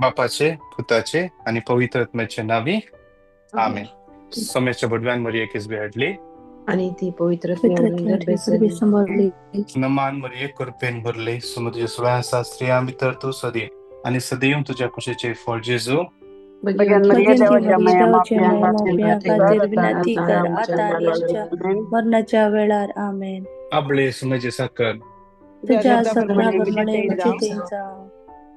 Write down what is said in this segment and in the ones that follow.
बापाचे पुताचे आनी पवित्र आत्म्याचे नावी आमेन. सोम्याच्या भडव्यान मरिये किसबे हाडली आणि ती पवित्र सांभाळली. नमान मरिये कृपेन भरले, समुद्र सुव्या आसा, स्त्रियां भितर तूं सदैव आनी सदैव तुज्या कुशीचें फळ जेजू. विनंती कर आता आणि आमच्या मरणाच्या वेळार. आमेन. आपले सुमेचे साकर तुझ्या सगळ्या प्रमाणे जावं.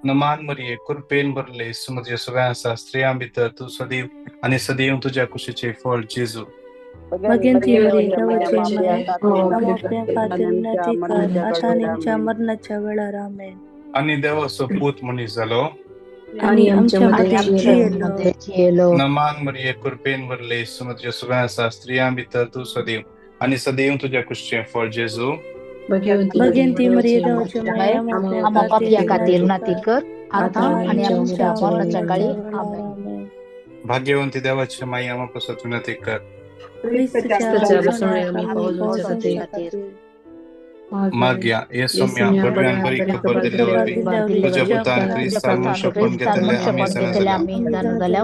नमान मरिये कृपेन भरले, समुद्र सुव्या आसा, स्त्रियां भितर तूं सदैव आनी सदैव तुज्या कुशीचें फळ जेजू. भगिनी देवाची माय, आमच्या खातीर विनंती कर आता आणि आमच्या मरणाच्या वेळार. आमेन. आनी देवाचो पूत मनीस जालो आणि आमच्या मध्ये जियेलो. नमान मरिये कृपेन भरले, समुद्र सुव्या आसा, स्त्रियां भितर तूं सदैव आनी सदैव तुज्या कुशीचें फळ जेजू. भगिनी मरिये देवाची माय, आम्हा पापया खातीर विनंती कर आता आणि आमच्या मरणाच्या काळी. आमेन. भाग्यवंती देवाची माई, आम्हा पासत विनंती कर. माग्या हे सोम्या बडव्यान बरी खबर दिल्ले वरवीं तुज्या पुतान क्रिस्तान म्हूण शपथ घेतले आमी जाणा जाल्या,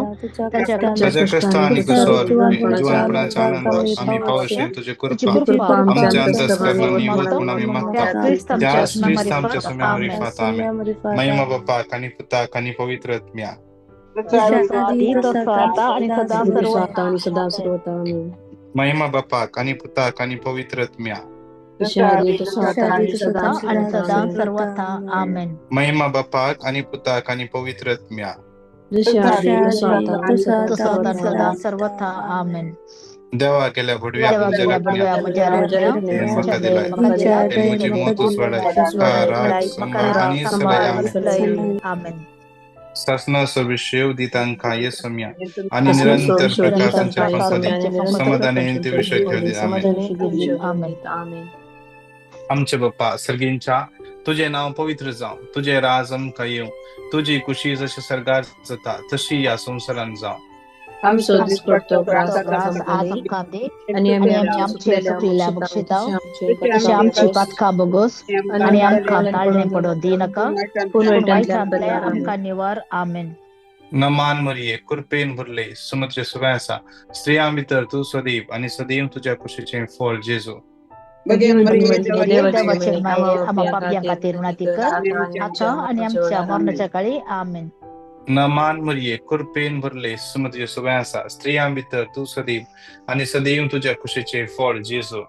ताच्या कश्टां आनी कुसवार जिवनपणाच्या आनंदाक आमी पावशे तुजी कृपा आमच्या अंतस्करणान निवत म्हूण आमी मागता. त्याच क्रिस्त आमच्या सोम्या मरिफात. आमेन. महिमा बापाक आनी पुताक आनी पवित्र आत्म्या. महिमा बापाक आनी पुताक आनी पवित्र आत्म्या. महिमा बापाक आनी पुताक आनी पवित्र आत्म्या. देवा केल्या भडव्या म्हज्या रत्न्या म्हाका दिलाय, म्हजी मोत उसवाडाय रात सोमवार आनी सदाय. आमेन. सासनाचो विशेव दितांकां ये सोम्या आनी निरंतर प्रकाशांच्या समाधाने ते विषय घेऊ. आमेन. आमचे बाप्पा सर्गींच्या, तुझे नाव पवित्र जावं, तुझे राज आमकां येवं, तुजी कुशी जशी सर्गार जाता तशी ह्या संवसारान जावं. आमचो दिसपट्टो ग्रास आज आमकां दी आनी आमचे चुकलेल्या बक्षिताव तशें आमची पातकां बोगोस आनी आमकां ताळणें पडोवं दिनाका, पूण वायटांतलें आमकां निवार. आमेन. नमान मरिये कृपेन भरले, समुद्र सुव्या आसा, स्त्रियां भितर तूं सदैव आनी सदैव तुज्या कुशीचें फळ जेजू. देवाचे माये, आम्हा पापयां खातीर विनंती कर आता आणि आमच्या मरणाच्या काळी. आमेन. नमान मरिये कृपेन भरले, समुद्र सुव्या आसा, स्त्रियां भितर तूं सदैव आनी सदैव तुज्या कुशीचें फळ जेजू.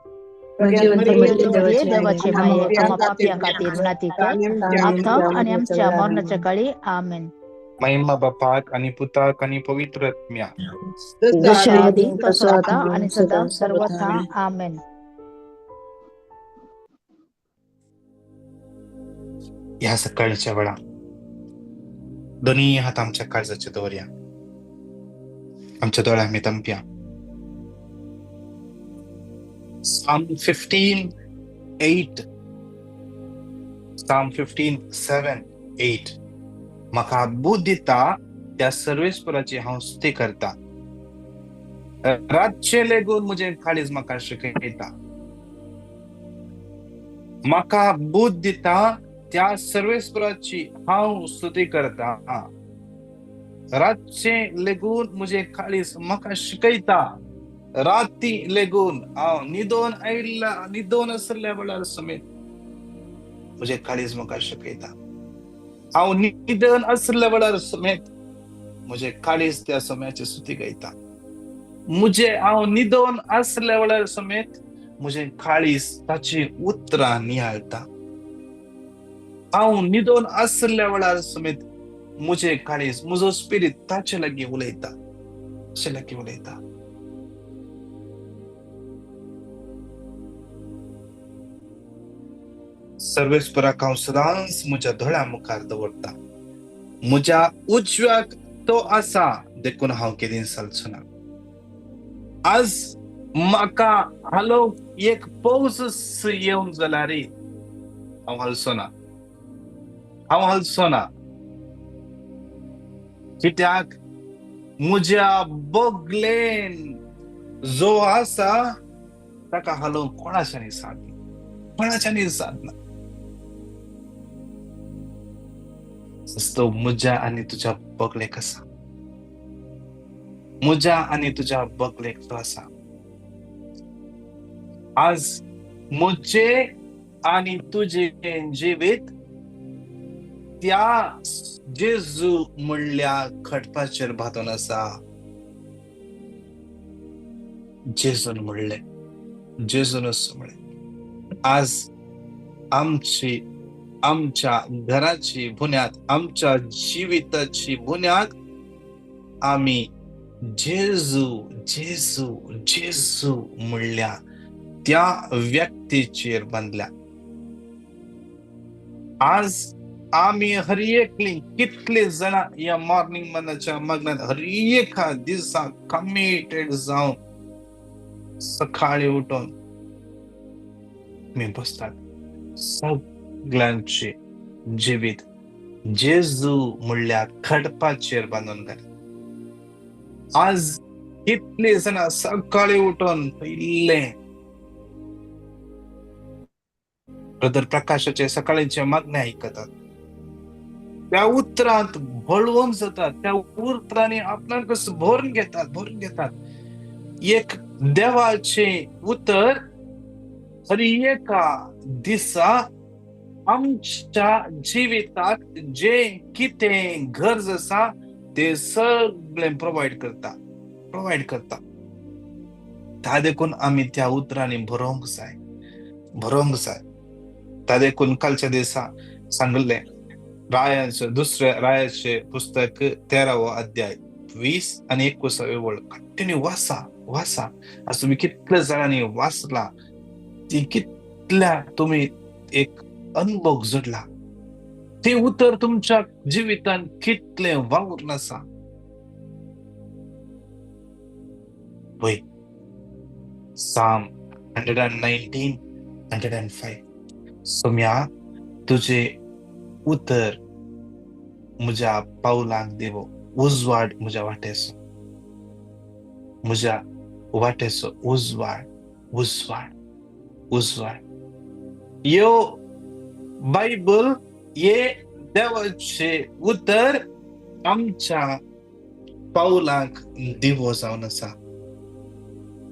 देवाचे माये, आम्हा पापयां खातीर विनंती कर आता आणि आमच्या मरणाच्या काळी. आमेन. महिमा बापाक आनी पुताक आनी पवित्र आत्म्या. जशें आदी तसो आता आणि सदा सर्वथा. आमेन. ह्या सकाळच्या वेळा दोन्ही हात आमच्या काळजाचे दवरया, आमच्या दोळ्या आमी तंपया. Psalm 15:8, Psalm 15:7-8. म्हाका बुद्ध दिता त्या सर्वेस्पराची हांव स्तुती करता, रातचें लेगून म्हजें काळीज म्हाका शिकयता. म्हाका बुद्ध दिता त्या सर्वेस्पराची हांव स्तुती करता, रातचें लेगून म्हजें काळीज म्हाका शिकयता. राती लेगून हांव न्हिदोन आयिल्ल्या न्हिदोन आसल्या वेळार समेत म्हजें काळीज म्हाका शिकयता. हांव न्हिदन आसल्या वेळार समेत म्हजें काळीज त्या समयाची स्तुती गायता. म्हजें हांव न्हिदोन आसल्या वेळार समेत म्हजें काळीज ताची उतरां नियाळटा. हांव न्हिदोन आसल्या वेळार समेत म्हजें काळीज म्हजो स्पिरीट ताचे लागीं उलयता, ताचे लागीं उलयता. सर्वेस्पराक हांव सदांच म्हज्या दोळ्यां मुखार दवरता, म्हज्या उजव्याक तो आसा देखून हांव केदीं चलचो ना. आज म्हाका हालो एक पावस येवन जाल्यार हांव हालचो ना, हांव हालचो ना. कित्याक म्हज्या बगलेन जो आसा ताका हालोवंक कोणाच्यानी सादना, कोणाच्यानी सादना. तो म्हज्या आनी तुज्या बगलेक आसा, म्हज्या आनी तुज्या बगलेक तो आसा. आज म्हजे आनी तुजें जिवीत त्या जेजू म्हणल्या खडपाचेर बांदून आसा. जेजून म्हणलें, जेजूनच म्हणलें. आज आमची, आमच्या घराची बुन्याद, आमच्या जिविताची बुन्याद आमी जेजू जेजू जेजू म्हणल्या त्या व्यक्तीचेर बांदल्या. आज आमी हर एकली कितले जाणां ह्या मॉर्निंग मनाच्या मग्नात हर एका दिसा कमिटेड जावन सकाळी उठून आमी बसतात. सगळ्यांचे जिवीत जेजू म्हणल्या खडपाचेर बांदून घातलें. आज कितले जाणां सकाळी उठून पयलें ब्रदर प्रकाशाचे सकाळीचे मागणे आयकतात, त्या उतरांत बळवंत जातात, त्या उतरांनी आपणाक भरून घेतात, भरून घेतात. एक देवाचे उतर हर एका दिसा आमच्या जिविताक जे कितें गरज आसा ते सगळें प्रोवायड करता, प्रोवायड करता. ता देखून आमी त्या उतरांनी भरोवंक जाय, भरोवंक जाय. ता देखून कालच्या दिसा सांगिल्लें, रायाचे दुसऱ्या रायाचे पुस्तक 13वो अध्याय 20 आनी 21 वळ कंटिन्यू वाचा, वाचा. आज तुमी कितल्या जाणांनी वाचला, ती कितल्या तुमी एक अनुभव जोडला, ते उतर तुमच्या जिवितान कितलें वावरून आसा. पळय Psalm 119 105, सोम्या तुझे उतर म्हज्या पावलांक दिवो, उजवाड म्हज्या वाटेचो, म्हज्या वाटेचो उजवाड, उजवाड, उजवाड. ह्यो बायबल हे देवाचे उतर आमच्या पावलांक दिवो जावन आसा,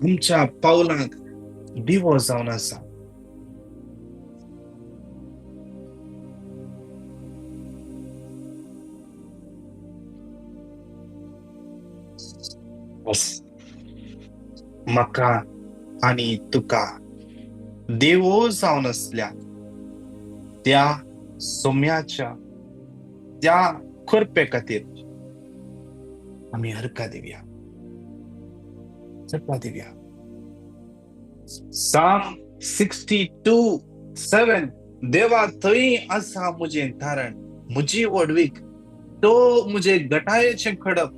आमच्या पावलांक दिवो जावन आसा. म्हाका आनी तुका देवो जावन आसल्या त्या सोम्याच्या त्या करपे खातीर आमी हरका दिवया, हरका दिवया. Psalm 62:7, देवा थंय आसा म्हजें तारण, म्हजी व्हडवीक, तो म्हजे गटायेचें खडप,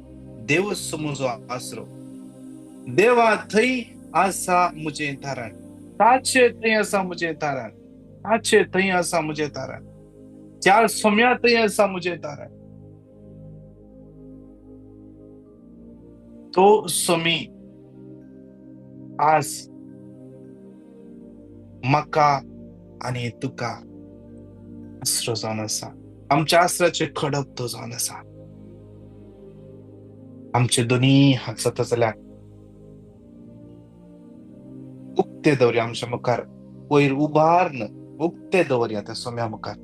देवच म्हजो आसरो. देवा थंय आसा म्हजें तारण, ताचे थंय आसा म्हजें तारण, ताचे थंय आसा म्हजें तारण, त्या सोम्या थंय आसा म्हजें तारण. तो सोमी आज म्हाका आनी तुका आसरो जावन आसा, आमच्या आसराचें खडप तो जावन आसा. आमचे दोनी हात जाता जाल्यार उक्ते दवरया आमच्या मुखार, वयर उबारून उक्ते दवरया त्या सोम्या मुखार.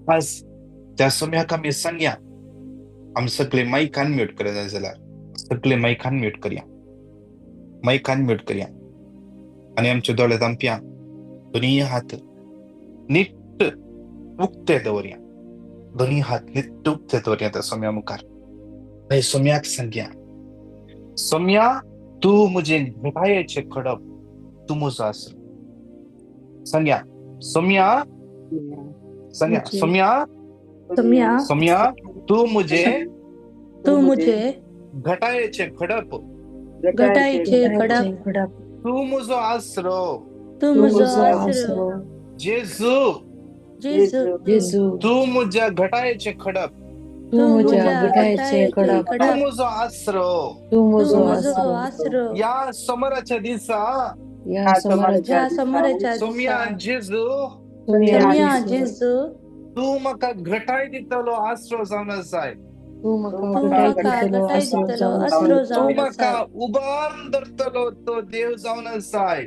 आज त्या सोम्याक आमी सांगया, आमी सगळे मायक अनम्यूट करया, जाय जाल्यार सगळे मायक अनम्यूट करया, मायक अनम्यूट करया आनी आमचे दोळे धांपया, दोनी हात नीट उक्ते दवरया, दोनी हात नीट उक्ते दवरया त्या सोम्या मुखार. सोम्याक सांगया, सोम्या तूं म्हजें घटायेचें खडप, तूं म्हजो आसरो. सांगया, सोम्या, सांगया, सोम्या, सोम्या, सोम्या तूं म्हजें, तूं म्हजें घटायेचें खडप, घटायेचें खडप, तूं म्हजो आसरो, तूं म्हजो आसरो. जेजू, जेजू, जेजू, तूं म्हज्या घटायेचें खडप, तूं म्हज्या घटायेचें खडप, तूं म्हजो आसरो, तूं म्हजो आसरो. ह्या सोमाराच्या दिसा, ह्या सोमाराच्या दिसा, सोम्या जेजू, सोम्या जेजू, तूं म्हाका घटाय दितलो आसरो जावन आसाय. तूं म्हाका घटाय दितलो आसरो तूं जावन म्हाका आसाय. उबारून धरतलो तो देव जावन आसाय.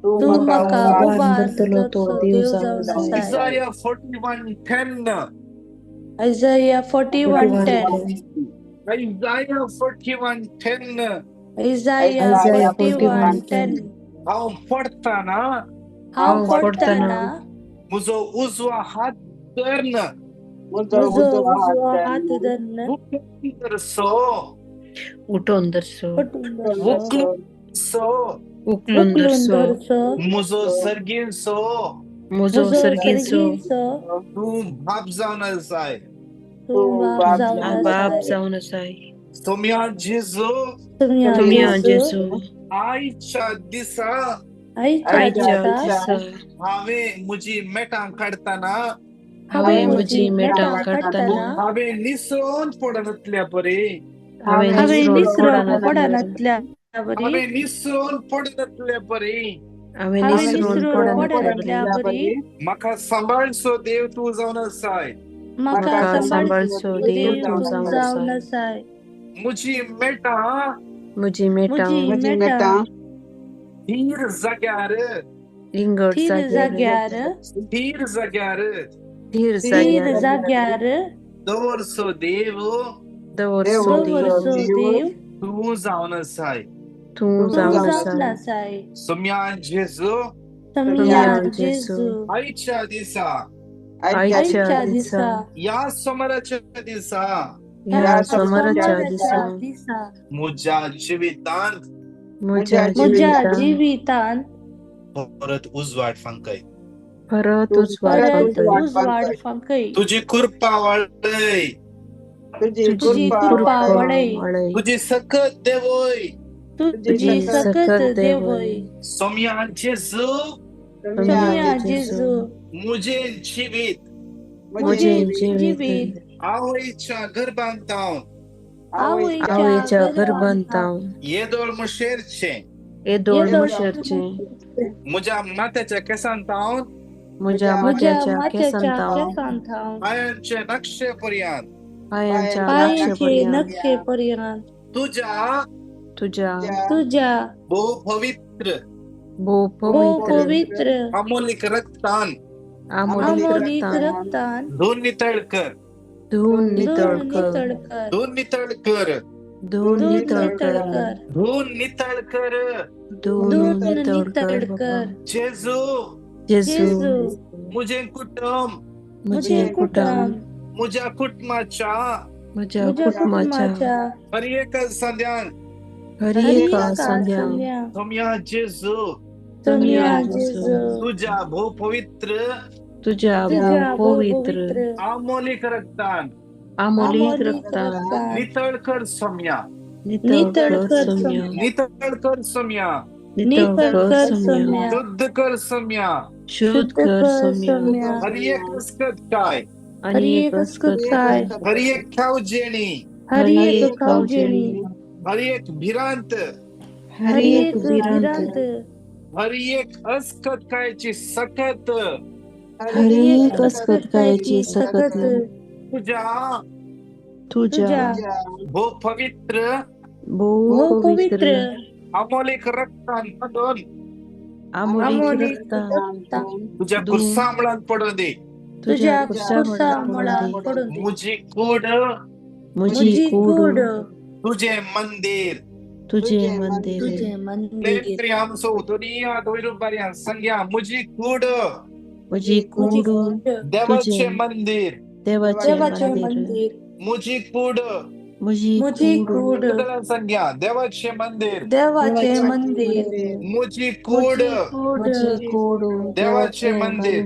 तूं म्हाका उबारून धरतलो तो देव जावन आसाय. Isaiah 41:10. Isaiah 41:10. Isaiah 41:10. Isaiah 41:10. हांव पडटना, हांव पडटना, म्हजो उजवो हात धरून, म्हजो उजवो हात धरून, उठून धरसो, उठून धरसो, उखलून धरसो, उखलून धरसो, म्हजो सर्गींसो, म्हजो सर्गींसो, तूं बाप जावन आसाय. तूं बाप जावन बाप आसाय. जावन आसाय. सोम्या जेजू, सोम्या जेजू, आयच्या दिसा, आयच्या दिसा, हांवें म्हजी मेटां काडटना, हांवें म्हजी मेटां काडटना, हांवें निसरोन पडनातल्या परी, हांवें निसरोन पडनातल्या परी, हांवें निसरोन पडनातल्या परी, हांवें निसरोन पडनातल्या परी, म्हाका सांबाळसो देव तूं जावन आसाय. म्हाका सांबाळसो देव तूं जावन आसाय. म्हजी मेटां, म्हजी मेटां, थीर जाग्यार, लिंगड जाग्यार, थीर जाग्यार, थीर जाग्यार, दवरसो देव, दवरसो देव, तूं जावन आसाय. तूं जावन आसाय. सोम्या जेजू, सोम्या जेजू, आयच्या दिसा, आयच्या दिसा, ह्या सोमाराच्या दिसा, ह्या सोमाराच्या दिसा, म्हज्या जिवितांत, म्हज्या जिवितांत, परत उजवाड फांकय, परत उजवाड फांकय. तुजी कृपा वाडय, तुजी कृपा वाडय, तुजी सकत देवय, तुजी सकत देवय. सोम्या जेजू, सोम्या जेजू, म्हजें जिवीत, म्हजें जिवीत, आवयच्या गर्भांत हांव, आवयच्या गर्भांत हांव, येदोळ मुशेरचें, येदोळ मुशेरचें, म्हज्या माथ्याच्या केसांत हांव, म्हज्या माथ्याच्या केसांत हांव, पांयांचे नक्षे पर्यंत, पांयांच्या नक्षे पर्यंत, तुज्या, तुज्या, तुज्या भोव पवित्र, भोव पवित्र, अमोलिक रक्तान, अमोलिक रक्तान, धुवून नितळ कर, धुवून नितळ कर, धुवून नितळ कर, धुवून नितळ कर, धुवून नितळ कर, धुवून नितळ कर. जेजू, जेजू, म्हजें कुटुंब, म्हजें कुटुंब, म्हज्या कुटुंबाच्या, म्हज्या कुटुंबाच्या, हर एका संध्यान, हर एका संध्यान, सोम्या जेजू, सोम्या जेजू, तुज्या भोव पवित्र, तुझ्या भोव पवित्र, अमोलिक रक्तान, अमोलिक रक्तान, नितळ कर सोम्या, नितळ कर सोम्या, नितळ कर सोम्या, नितळ कर सोम्या, शुद्ध कर सोम्या, शुद्ध कर सोम्या, हर एक अस्कत काय, हर एक अस्कत काय, हर एक खावजेणी, हर एक खावजेणी, हर एक भिरांत, हर एक भिरांत, हर एक अस्कत कायची सकत, हर एक अस्कत कायची सकत, तुझ्या, तुझ्या, भोव पवित्र, भोव पवित्र, अमोलिक रक्तान पडून, अमोलिक रक्तान, तुझ्या कुर्सामुळान पडून दे, तुझ्या कुर्सामुळान पडून दे. म्हजी कूड, म्हजी कूड, तुझे मंदिर, तुझे मंदिर, तुझे मंदिर. आमचो दुनिया दोयरुबार्या संज्ञा, म्हजी कूड, म्हजी कूड, देवाचे मंदिर, देवाचे मंदिर, म्हजी कूड, म्हजी कूड, संज्ञा, देवाचे मंदिर, देवाचे मंदिर, म्हजी कूड, म्हजी कूड, देवाचे मंदिर,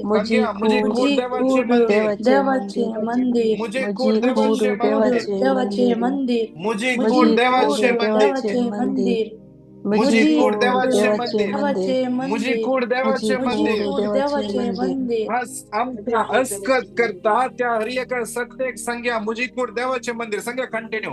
म्हजी कूड, देवाचे मंदिर, देवाचे मंदिर, म्हजी कूड, देवाचे मंदिर, देवाचे मंदिर, म्हजी कूड, देवाचे मंदिर, म्हजी कूड, देवाचे मंदिर, म्हजी कूड, देवाचे मंदिर, देवाचे मंदिर. आमकां अस्कत करता त्या हर एका सत्तेक संज्ञा, म्हजी कूड देवाचे मंदिर. संज्ञा कंटिन्यू.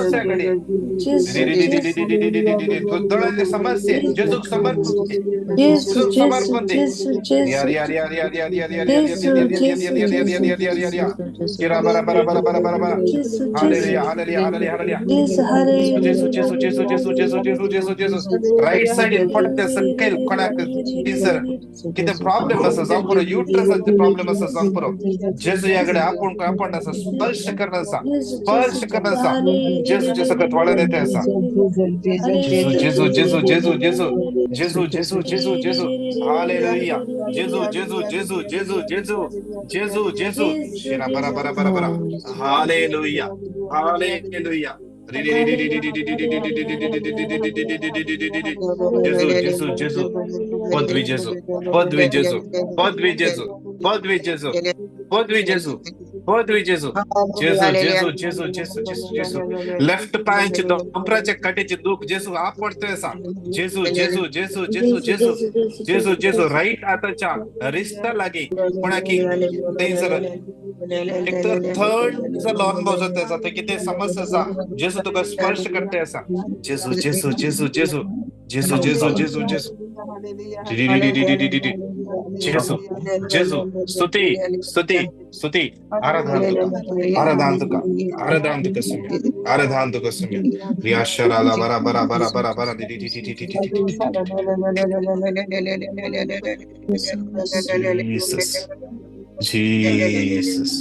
विश्वासा कडे दोळ्यांचे समस्ये जेजूक समर्पण दे, जेजूक समर्पण दे. राईट सायडीन पडटा सकयल कोणाक सर कितें प्रॉब्लेम आसा जावं पुरो, युट्रसाचे प्रॉब्लेम आसा जावं पुरो, जेजू ह्या कडेन आपूण आपण आसा स्पर्श करणं आसा, स्पर्श करणं आसा. जेजूचे सकत वळण येते आसा. जेजू जेजू जेजू जेजू जेजू जेजू जेजू जेजू हालेलुया जेजू जेजू जेजू जेजू जेजू जेजू जेजू शिरा बरा बरा बरा बरा हालेलुया हालेलुया जेजू जेजू जेजू पदवी जेजू पदवी जेजू पदवी जेजू पदवी जेजू पदवी जेजू पदवी जेजू जेजू जेजू जेजू जेजू जेजू जेजू. लेफ्ट पायांचे दोंपराच्या काटेचे दुख जेजू आपडतोय आसा. जेजू जेजू जेजू जेजू जेजू जेजू जेजू. राईट हाताच्या रिस्ता लागी कोणाकी थंयसर एक तर थर्ड अनुभव जाता आसा, ते कितें समस्या आसा जेजू तुका स्पर्श करते आसा. जेजू जेजू जेजू जेजू जेजू जेजू जेजू जेजू जेजू जेजू. स्तुती स्तुती स्तुती. आराधना तुका, आराधना तुका, आराधना तुका सुम्या, आराधना तुका सुम्या. रियाशराला बरा बरा बरा बरा बरा जीसस जीसस.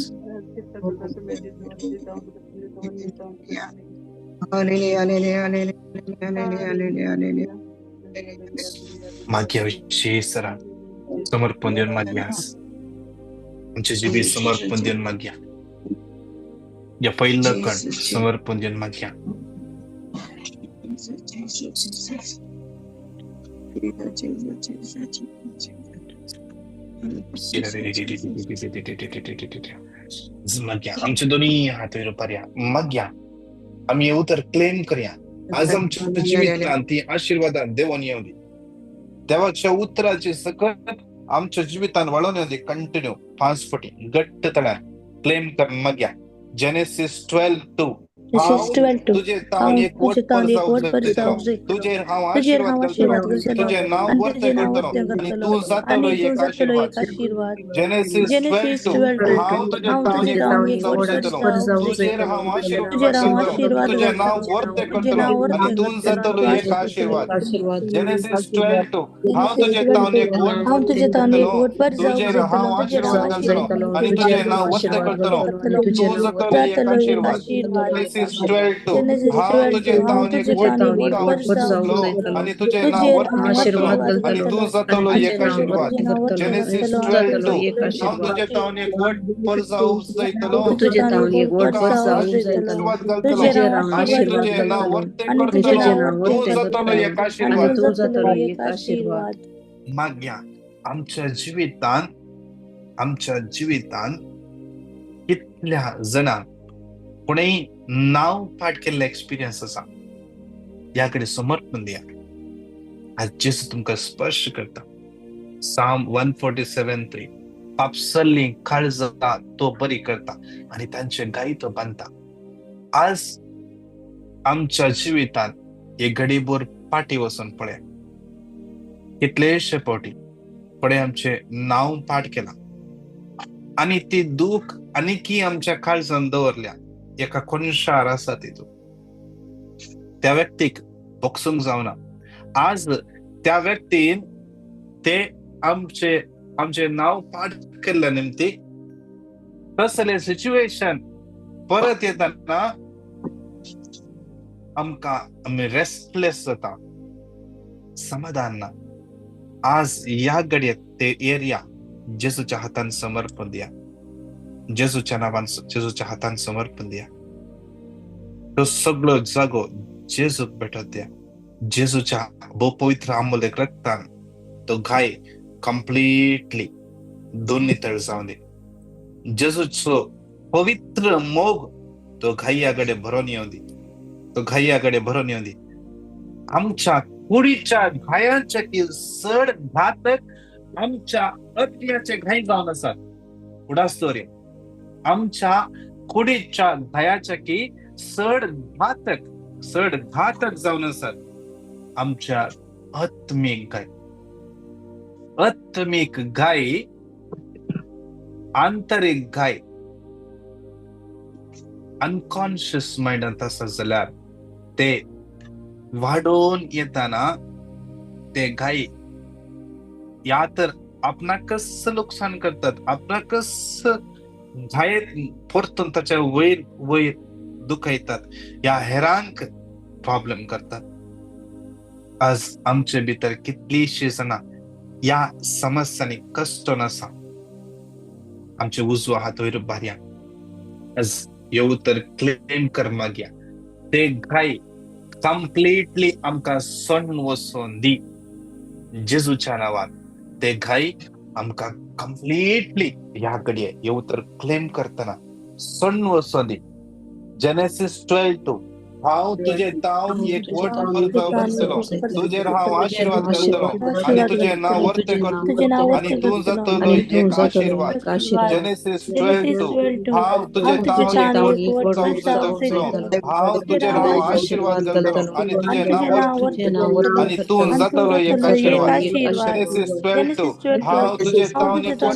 मागया विशेष सरां समर्पण दिवन मागया, आमचे जिबी समर्पण दिवन मागया, या पहिलं कण समर्पण दिवन मागया. मागया आमचे दोन्ही हात वयर उबारया, मागया आमी उतर क्लेम करया. आज आमच्या जिवितांत ती आशिर्वादान देवोन येवं दी, देवाच्या उतराचे सकत आमच्या जिवितान वाळोवन येवं दी. कंटिन्यू 5 फावटी घट्ट तळ्यार क्लेम कर मागया. जेनेसिस 12:2 तुझे तावन एक वट पर जावं तुजेर हांव आशीर्वाद करतलो, तुजें नांव वर्ते करतलो आनी तूं जातलो एक आशीर्वाद. जेनेसिस 12:2 हांव तुजें तावन एक वट पर जावं तुजेर हांव आशीर्वाद करतलो, तुजें नांव वर्ते करतलो आनी तूं जातलो एक आशीर्वाद. जेनेसिस 12:2 हांव तुजें तावन एक वट पर तुजेर हांव आशीर्वाद करतलो आनी तुजें नांव वर्ते करतलो, तूं जातलो एक आशीर्वाद. जेनेसिस 12:2 हांव तुजें तावन एक वट पर जातलो आनी तुजें नांव वर्ते करतलो आनी तूं जातलो एक आशीर्वाद. जेनेसिस 12:2 हांव तुजें तावन एक वट पर जातलो, तुका आशीर्वाद घालतलो आनी तुजें नांव वर्ते करतलो, तूं जातलो एक आशीर्वाद. मागया आमच्या जिवितान, आमच्या जिवितान कितल्या जाणांक कोणेय नांव पाठ केल्ले एक्सपिरियन्स आसा, ह्या कडेन समर्पण दिया. आज जेजू तुमकां स्पर्श करता. साम 147:3 पापसल्ली काळजां तो बरी करता आनी तांचे गाय तो बांदता. आज आमच्या जिवितान एक घडीभर पाटी वचून पळया, कितलेशे फावटी पळय आमचें नांव पाठ केलां आनी ती दूख आनीकी आमच्या काळजान दवरल्या. एका कोनशार आसा तितून त्या व्यक्तीक बोगसूंक जावना. आज त्या व्यक्तीन ते आमचे आमचे नांव पाठ केल्ल्या निमती तसले सिच्युएशन परत येताना आमकां आमी रेस्टलेस जाता, समाधान ना. आज ह्या घडयेक ते एरिया जेजूच्या हातान समर्पण दिया, जेजूच्या नांवान जेजूच्या हातान समर्पण दिया. तो सगळो जागो जेजूक भेटत दिया. जेजूच्या भोव पवित्र आंबोलेक रक्तान तो घाय कंप्लीटली दोन नितळ जावन दी. जेजूचो पवित्र मोग तो घाया कडेन भरोन येवं दी, तो घाया कडेन भरोन येवं दी. आमच्या कुडीच्या घायांच्या की चड घातक आमच्या आत्म्याचे घाय जावन आसात. उडास दवरया, आमच्या कुडीच्या घायाच्या की चड घातक, चड घातक जावन आसात आमच्या आत्मीक गाय. आत्मीक गाय, आंतरीक गाय अनकॉन्शियस मायंडांत आसा जाल्यार ते वाडोवन येताना ते गाय या तर आपणाकच लुकसाण करतात, आपणाकच घायेत परतून ताच्या वयर वयर दुखयतात या हेरांक प्रॉब्लेम करतात. आज आमचे भितर कितलीशी जाणां ह्या समस्यांनी कश्ट आसा. आमचे उजवो हात वयर बारया, आज ह्यो उतर क्लेम कर मागया, ते घाय कंप्लिटली आमकां सण वचोन दी जेजूच्या नांवान. ते घाय आमकां कंप्लिटली ह्या घडये हे उतर क्लेम करतना सण वचोन दी. जेनेसिस 12:2, हांव तुजे तावन एक वट करतलो, तुजेर हांव आशिर्वाद करतलो आनी तुजें नांव वर्ते करतलो आनी तूं जातलो एक आशिर्वाद. जेनेसिस 12:2, हांव तुजे तावन एक वट जातलो, हांव तुजेर हांव आशिर्वाद करतलो आनी तुजें नांव वर्ते आनी तूं जातलो एक आशिर्वाद. जेनेसिस 12:2, हांव तुजे तावन एक वट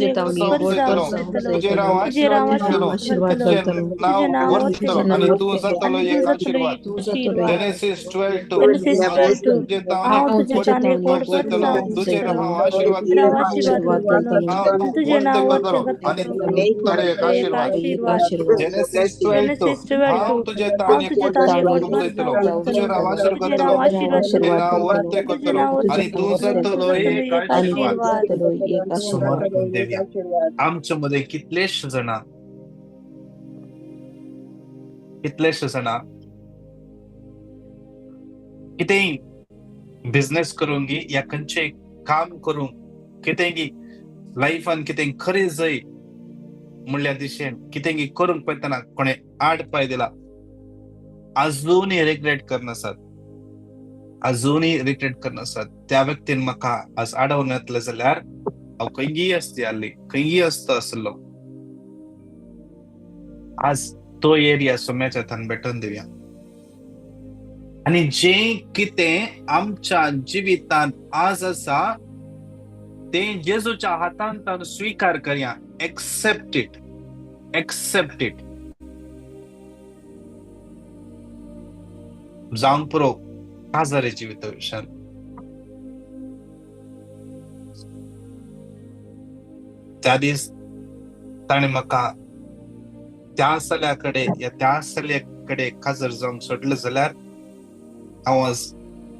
जातलो, तुजेर हांव आशिर्वाद करतलो, तुजें नांव वर्तलो आनी तूं जातलो एक आशिर्वाद. जेनेसिस 12:2, जेनेसिस 12:2, हांव तुजे तावन एक वट जातलो, तुजेर हांव आशिर्वाद करतलो, तुजें नांव वर्ते करतलो आनी तूं जातलो एक आशिर्वाद. समर्पण देवया. आमच्या मध्ये कितलेश जाणां, कितलेश जाणां कितेंय बिझनेस करूंक या खंयचें काम करूंक, कितेंय लायफान कितें खरें जाय म्हणल्या दिशेन कितेंय करूंक पळयतना कोणें आड पांय दिला, आजुनूय रिग्रेट करनासात, आजुनूय रिग्रेट करनासात. त्या व्यक्तीन म्हाका आज आडोवन येतलें जाल्यार हांव खंयी आसती आसली, खंयी आसता आसलो. आज तो एरिया सोम्याच्या हातान भेटोवन दिवया आनी जें कितें आमच्या जिवितांत आज आसा तें जेजूच्या हातांत स्विकार करया. Accept it, accept it. जावंक पुरो काजारे जिविता विशयान. त्या दीस ताणें म्हाका त्या चल्या कडेन या त्या चल्या कडेन काजर जावंक सोडलें जाल्यार हांव आज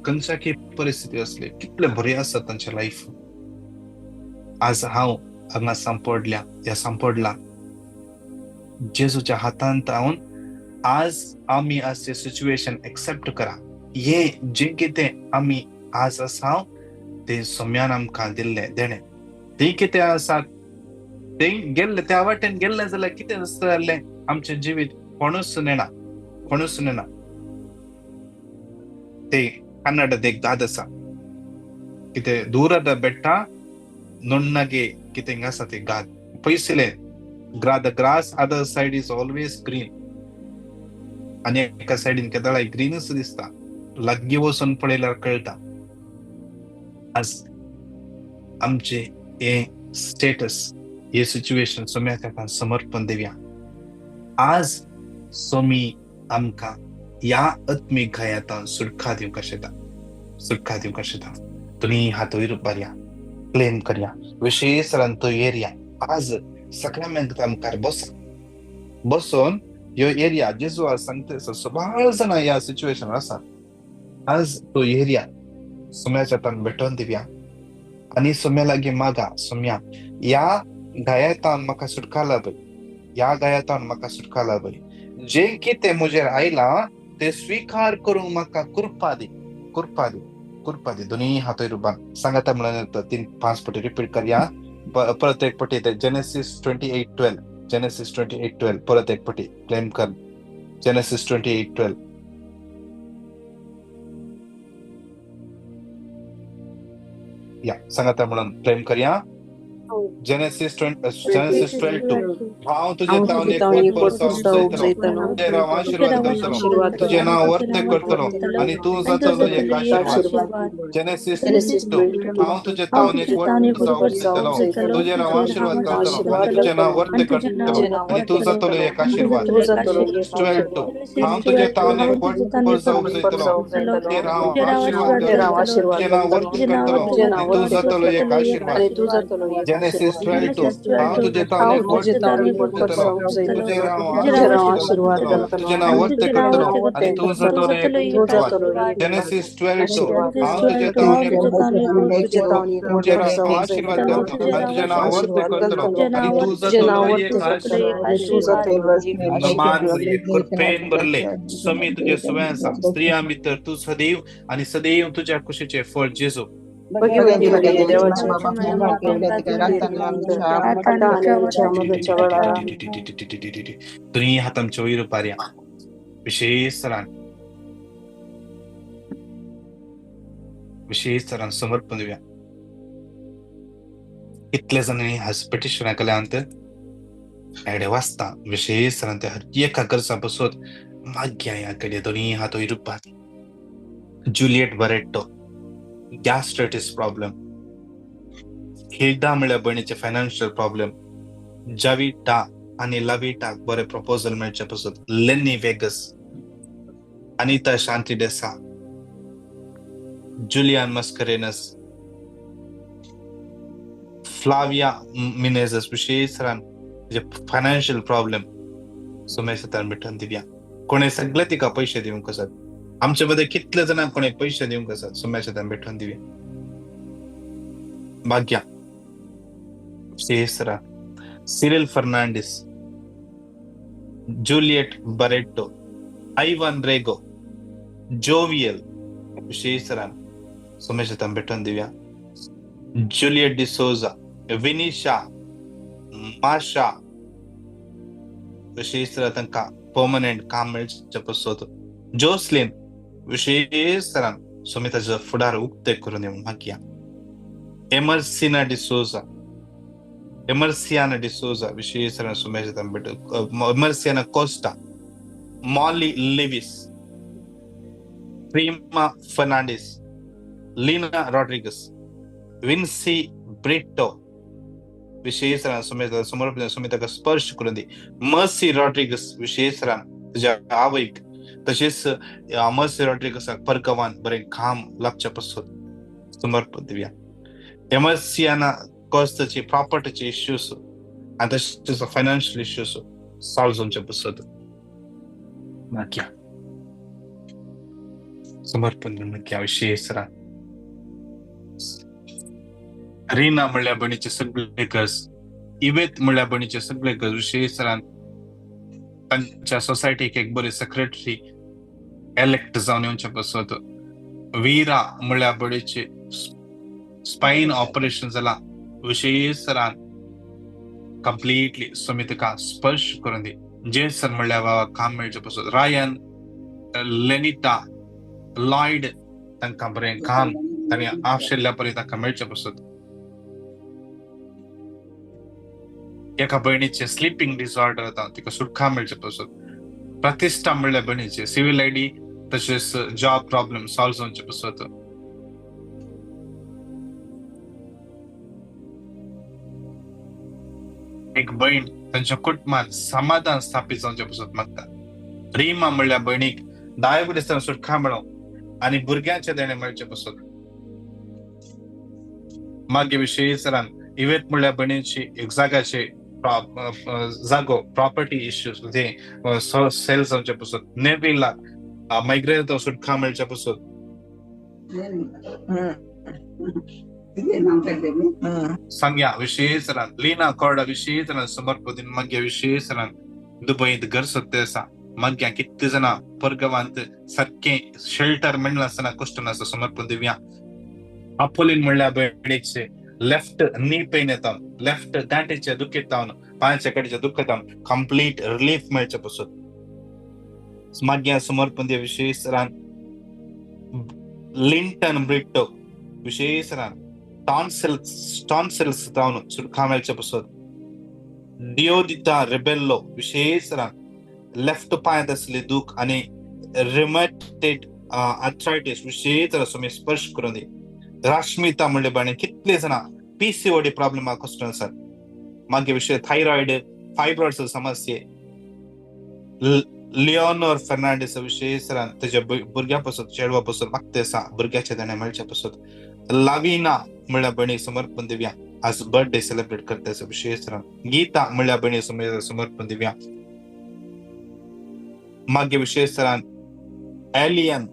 खंयच्या परिस्थिती आसली, कितले बरी आसा तांचे लायफ. आज हांव हांगा सांपडल्या या सांपडला जेजूच्या हातांत हांव. आज आमी आज ते सिच्युएशन एक्सेप्ट करा. हे जें कितें आमी आज आसा तें सोम्यान आमकां दिल्लें देणें. तें कितें आसा तें गेल्लें त्या वाटेन गेल्लें जाल्यार कितें आसता जाल्लें आमचें जिवीत कोणूच नेणा, कोणूच नेणा. ते कन्नडद एक गाद आसा, कितें दूರದ बेट्टा नुण्णगे कितें आसा ते गाद पयसुले the grass other side is always green. आनी एका सायडीन केदळाय ग्रीनच दिसता, लागीं वचून पळयल्यार कळटा. आज आमचे हे स्टेटस, हे सिच्युएशन सोम्याक आतां समर्पण दिवया. आज सोमी आमकां ह्या आत्मीक घायांत सुटका दिवंक शकता, सुटका दिवंक शकता. तुमी हात वयर बारया, क्लेम करया, विशेष तो एरिया आज सगळ्या मुखार बस बसून ह्यो एरिया जेजू आज सांगता सबार जाणां ह्या सिच्युएशन आसा. आज तो एरिया सोम्याच्या हातान भेटोवन दिवया आनी सोम्या लागीं मागा, सोम्या ह्या घायांत म्हाका सुटका लाभय, ह्या घायांत म्हाका सुटका लाभय. जें कितें म्हजेर आयलां ते स्विकार करूंक म्हाका कृपा दी, कृपा दी, कृपा दी. दोनूय हातय रुबान सांगाता म्हणून 3-5 पटी रिपीट करया. परत एक पटी जेनेसिस 28:12, जेनेसिस 28:12 परत एक पटी क्लेम कर. जेनेसिस 28:12. या सांगाता म्हणून क्लेम करया. Genesis 12:2. हांव तुजे हांव तावन तुजे एक तावन व्हड एक व्हड पुरसांव पुरसांव उपजयतलो, उपजयतलो, तुजेर हांव आशिर्वाद तुजेर हांव घालतलो, आशिर्वाद तुजें घालतलो, नांव वर्ते करतलो आनी तूं आनी तूं जातलो एक जातलो एक आशिर्वाद. आशिर्वाद. Genesis Genesis 22:2. 22:2. हांव तुजे तावन एक व्हड पुरसांव उपजयतलो, तुजेर हांव आशिर्वाद घालतलो आनी तुजें नांव वर्ते करतलो आनी तूं जातलो एक आशिर्वाद. 12:2. हांव तुजे तावन एक व्हड पुरसांव उपजयतलो, तुजेर हांव आशिर्वाद घालतलो, तुजें नांव वर्ते करतलो आनी तूं जातलो एक आशिर्वाद. जेनेसीस 12:2. हांव तुजे तावन एक व्हड उपजयतलो, तुजेर हांव आशिर्वाद घालतलो, तुजें नांव वर्ते करतलो आनी तूं जातलो एक आशिर्वाद. जेनेसीस 12:2. हांव तुजे तावन एक तुजेर हांव आशिर्वाद घालतलो आनी तुजें नांव वर्ते करतलो आनी तूं जातलो एक आशिर्वाद. मान भरले, कृपेन भरले, समी तुजे सुवें आसा, स्त्रियां भितर तूं सदैव आनी सदैव तुज्या कुशीचें फळ जेजू. दोन्ही हात आमच्या वयर उबारया. विशेष तरान, विशेष तरान समर्पण दिवया. कितले जाणांनी हाज पिटिशनां केल्या एडे वाचता. विशेष तरान ते हर एका गरजा बसत माग्या ह्या कडे दोन्ही हात वयर उबार. Juliet Barreto, gastritis problem. Hilda म्हळ्यार भयणीचे फायनान्शियल प्रॉब्लेम. जाविटा आनी लविटाक बरें प्रपोजल मेळचे पसत. Lenny Vegas, Anita Shanti D'Sa, Julian Mascarenhas, Flavia Menezes. विशेष तरान फायनान्शियल प्रॉब्लेम सुमेशतान मिठून दिवया. कोणे सगळे तिका पयशे दिवंक आसात. आमचे मदें कितले जाणांक कोणे पयशे दिवंक आसात. सुमेशतान भेटून दिवया. भाग्या विशेष तरान Cyril Fernandes, Juliet Barreto, Ivan Rego, Jovial. विशेष तरान सुमेशतान भेटून दिवया. जुलियट डिसोजा, विनिशा, माशा. विशेष तरान तांकां पर्मनंट काम मेळचें पसत. जोसलीन, विशेष तरान सुमिताचो फुडार उक्ते करून दिवंक मागया. एमर्सिना डिसोजा, एमर्सियाना डिसोजा. विशेष तरान सुमेशतान भेट. Emerciana Costa, Molly Lewis, Prema Fernandes, Leena Rodrigues, Vincy Brito. विशेष तरान सुमिता समर्पण सुमिताक स्पर्श करून दी. मर्सी रॉड्रिगस, विशेष तरान तुज्या आवयक तशेंच मर्सी रॉड्रिगसाक परगवान बरें काम लागचे पसत समर्पण दिवया. एमर्सियाना कोस्ताची प्रॉपर्टीचे इश्यूज आनी तशेंच फायनान्शियल इश्यूज सॉल्व जावचे पसत मागया. समर्पण मागया. विशेष तरान रीना म्हणल्या भयणीचे सगळे गरज, इवेत म्हणल्या भयणीचे सगळे गरज. विशेष तरान तांच्या सोसायटीक एक बरी सेक्रेटरी एलेक्ट जावन येवचे पसत. वीरा म्हणल्या भयणीचे स्पायन ऑपरेशन जाला. विशेष तरान कंप्लिटली सुमितका स्पर्श करून दी. जेसर म्हणल्या बाबा काम मेळचे पसत. रायन, लेनिटा, लॉयड तांकां बरें काम तांणी आशिल्ल्या परी तांकां मेळचे पसत. एका भयणीचे स्लिपींग डिसऑर्डर जाता, तिका सुटका मेळचे पसत. प्रतिश्ठा म्हणल्या भयणीचे सिव्हिल आयडी तशेंच जॉब प्रॉब्लेम सॉल्व जावचे पसत. एक भयण तांच्या कुटुंबान समाधान स्थापीत जावचे पसत मागता. रीमा म्हणल्या भयणीक डायबिटीसान सुटका मेळो आनी भुरग्यांचे देणें मेळचे पसत. मागीर विशेष तरान इवेत म्हणल्या भयणीची एक जाग्याचे जागो प्रॉपर्टी इश्यूज ते सेल जावचे पसत. नेविला मायग्रेन सुटका मेळचे पसत. सांग्या विशेष तरान लीना कोर्डा विशेष तरान समर्पण मागीर विशेष तरान दुबईंत घर सोदते आसा. मागीर कितले जाणां परगवांत सारकें शेल्टर मेळनासतना कश्ट नासता समर्पण दिवया. आपोलीन म्हणल्या भयणीचे लेफ्ट नी पेन येता, लेफ्ट दांटेचे दुखेत, पांयच्या कडेचे दुखेत, कंप्लीट रिलीफ मेळचे पसत. मागीर समर्पण दिवया. विशेष तरान लिंटन ब्रिटो, विशेष तरान टॉन्सिल्स टॉन्सिल्स जावन सुटका मेळचे पसत. डिओदिता रेबेल्लो विशेष लेफ्ट पांयांत आसले दूख आनी रिमेटेड आर्थरायटीस विशेष स्वामी स्पर्श करून दी. राश्मिता म्हणले बाणे कितले जाणां पीसीओडी प्रॉब्लेम कश्ट आसात. मागीर विशय थायरॉयड फायब्रॉइड समस्ये. लिओनोर फर्नांडीस विशेष तेच्या भुरग्या पासून चेडवा पासून मागते आसा भुरग्याचे ताणें मेळचे पासून. लाविना म्हणल्या भयणीक समर्पण दिवया, आज बर्थडे सेलिब्रेट करता आसा विशेष. गीता म्हणल्या भयणीक समर्पण दिवया. मागीर विशेष एलियन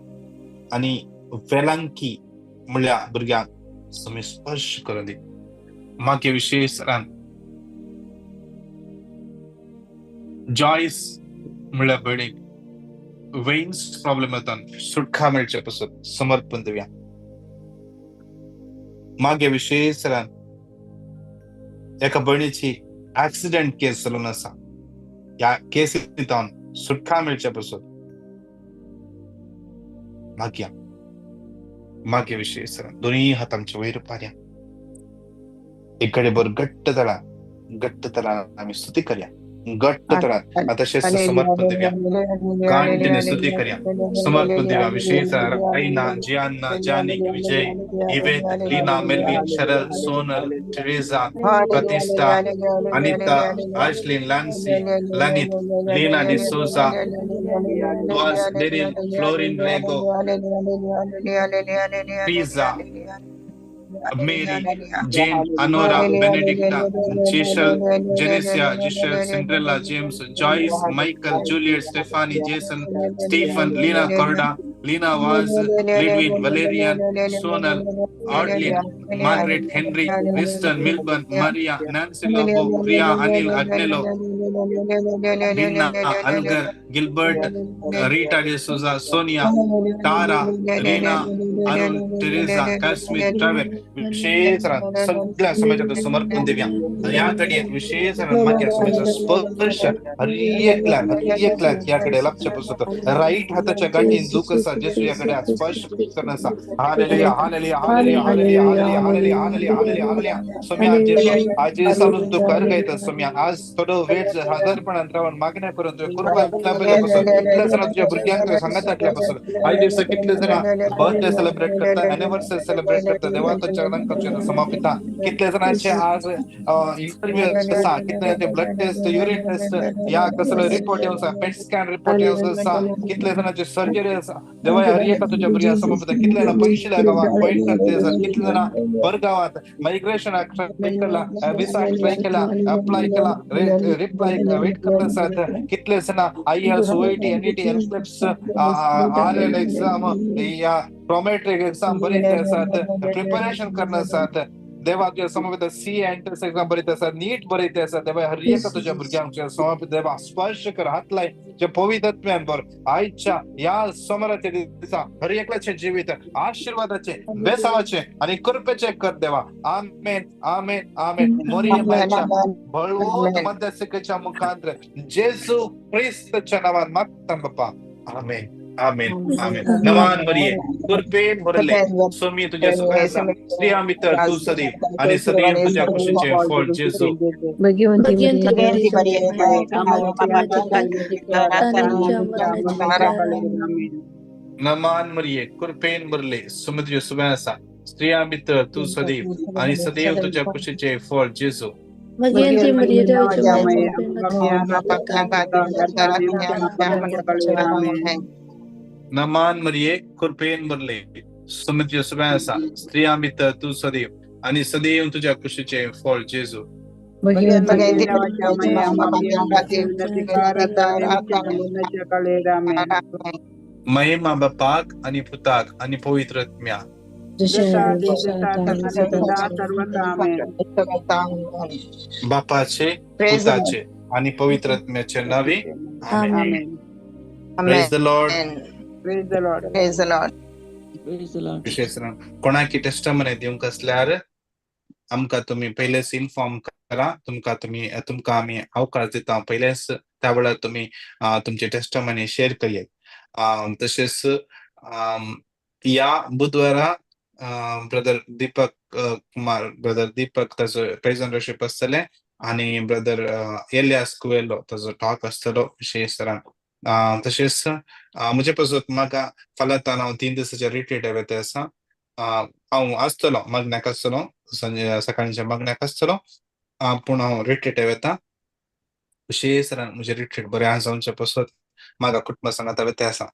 आनी वेलांकी म्हणल्या भुरग्यांक स्वामी स्पर्श करून दी. मागीर विशेष जॉयस म्हणल्या भयणीक वेन्स प्रॉब्लेम येता सुटका मेळचे पासून समर्पण दिवया. मागीर विशेष एका भयणीची ऍक्सिडेंट केस चलून आसा, ह्या केसींत सुटका मेळचे पासून मागया. मागीर विशेष दोनूय हात आमचे वयर पारया, एक कडे भर घट्ट तळा घट्ट तळा आमी स्तुती करया, घट्ट तळा तशेंच समर्पण दिवया, कांटिन्यू स्तुती करया, समर्पण दिवया. विशेष Raina, Gianna, Janik, Vijay, Yvette, Leena, Melvin, Sharal, Sonal, Teresa, Pratishtha, Anita, Ashlin, Lancy, Lanit, Leena D'Souza, Duas, Daryl, Florin Rego, Pizza, Mary, Jane, Anora, Benedicta, Jeshel, Genesia, Jishel, Cinderella, James, Joyce, Michael, Juliet, Stephanie, Jason, Stephen, Lena Corda, Lena Vaz, Lidwin, Valerian, Sonal, Audlin, Margaret, Henry, Winston, Milburn, Maria, Nancy Lobo, Priya, Anil, Agnello, Binna, Algar, Gilbert, Rita D'Souza, Sonia, Tara, Reena, Arun, Teresa, Kashmir, Travel. विशेष सगळ्या समाजाचं समर्पण दिवया. ह्या घडयेक विशेष मागीर समाजाचो स्पर्श हर एकल्याक ह्या कडे लाभचे पसत. राईट हाताच्या गांठीन दूख आसा, जेसू ह्या कडे स्पर्श करून आसा. Hallelujah, hallelujah, hallelujah, hallelujah, hallelujah, hallelujah, hallelujah, hallelujah, hallelujah. स्वामी आज आज दिसावरून तूं कर गायता स्वामी. आज थोडो वेळ सादारणपणान रावन मागण्या करून तुवें कृपा लाभल्या पासून कितले जाणां तुज्या भुरग्यांक तुवें सांगात पासून आयज दिसा कितले जाणां बर्थडे सेलिब्रेट करता, एनिवर्सरी सेलिब्रेट करता, देवा तुज्या समापिता. कितले जाणांचे आज इंटरव्यू आसा, कितले जाणांचे ब्लड टेस्ट, युरिन टेस्ट या कसलो रिपोर्ट येवन आसा, पेट स्कॅन रिपोर्ट येवन आसा, कितले जाणांचे सर्जरी आसा. देवा हर एका तुज्या भुरग्यांक समर्पिता. कितले जाणां पयशे गांवाक पॉयंट करते आसा, कितले जाणां परगांवांत मायग्रेशनाक ट्राय केला, विसाक ट्राय केला, अप्लाय केला, रिप्लाय वेट करत आसात. कितले जाणां IELTS, OET, NET, NCLEX, RL exam या प्रोमेट्रीक एक्झाम बरयत आसात, प्रिपरेशन करना आसात. देवा तुज्या समर्पित सी एंट्रन्स एक्झाम बरयत आसात, नीट बरयत आसात. देवा हर एका तुज्या भुरग्यांक समर्पित देवा स्पर्श कर, हात लाय जे पवित्र आत्म्यान भर. आयच्या ह्या सोमाराच्या दिसा हर एकल्याचें जिवीत आशिर्वादाचें, बेसावाचें आनी कृपेचें कर देवा. आमेन, आमेन, आमेन. मोरये बायच्या बळवंत मध्यस्थीच्या मुखांत जेजू क्रिस्तच्या नांवान मागता बापा. आमेन, आमेन, आमेन. नवान मरिये, कृपेन भरले स्वामी तुझ्या सुखाचा, स्त्रियां भितर तूं सदैव आणि सदैव तुझ्या कुशीचे फळ जेजू. भगवंती नमान मरिये, कृपेन भरले स्वामी तुझ्या सुखाचा, स्त्रियां भितर तूं सदैव आणि सदैव तुझ्या कुशीचे फळ जेजू. भगवंती मरिये, नमान मरिये, कृपेन भरले स्वामी तुझ्या सुखाचा, स्त्रियां भितर तूं सदैव आणि सदैव तुझ्या कुशीचे फळ जेजू. महिमा बापाक आणि पुताक आणि पवित्र आत्म्याक. बापाचे, पुताचे आणि पवित्र आत्म्याचे नावे. आमेन. Praise the Lord. Praise the Lord. Praise the Lord. Praise the Lord. विशेष कोणाकी टेस्टमनी दिवंक आसल्यार आमकां तुमी पयलेच इन्फॉर्म करा. तुमकां तुमी तुमकां आमी अवकाश दिता पयलेच, त्या वेळार तुमी तुमचे टेस्टमनी शेअर करयात. तशेंच ह्या बुधवारा ब्रदर दीपक कुमार, ब्रदर दीपक ताजो प्रेज एंड वर्शिप आसतलें आनी ब्रदर एलियास कुवेलो ताजो टॉक आसतलो विशेश तरान. तशेंच म्हजे पासत म्हाका फाल्यां हांव 3 दिसाच्या रिट्रीट वता आसा. हांव आसतलो, मागण्याक आसतलो, सकाळच्या मागण्याक आसतलो, पूण हांव रिट्रीट वता. विशेश तरान म्हजें रिट्रीट बरें आसा जावचे पासत म्हाका कुटुंबा सांगाता वता आसा.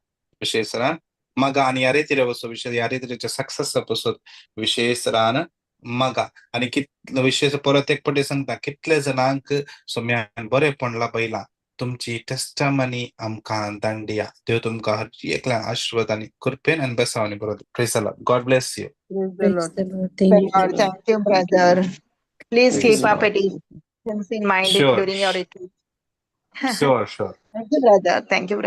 विशेश तरान म्हाका आनी ह्या रितीरे वचो विशेश ह्या रितीचे सक्सेस पासत विशेश तरान म्हाका आनी कितले विशेश परत एक पटी सांगता, कितले जाणांक सोम्यान बरेंपण लाभयलां. तुमची टेस्टमनी आमकां दांडिया. देव तुमकां हर एकल्यान आशीर्वाद आनी कृपेन आनी बेसावानी बरो. Praise the Lord. God bless you. Praise the Praise Lord. the Lord. Thank you, Lord, thank you, brother. Please Praise keep the up Lord. petitions in mind Sure. during your retreat. Sure, sure. Thank you, brother. Thank you, brother.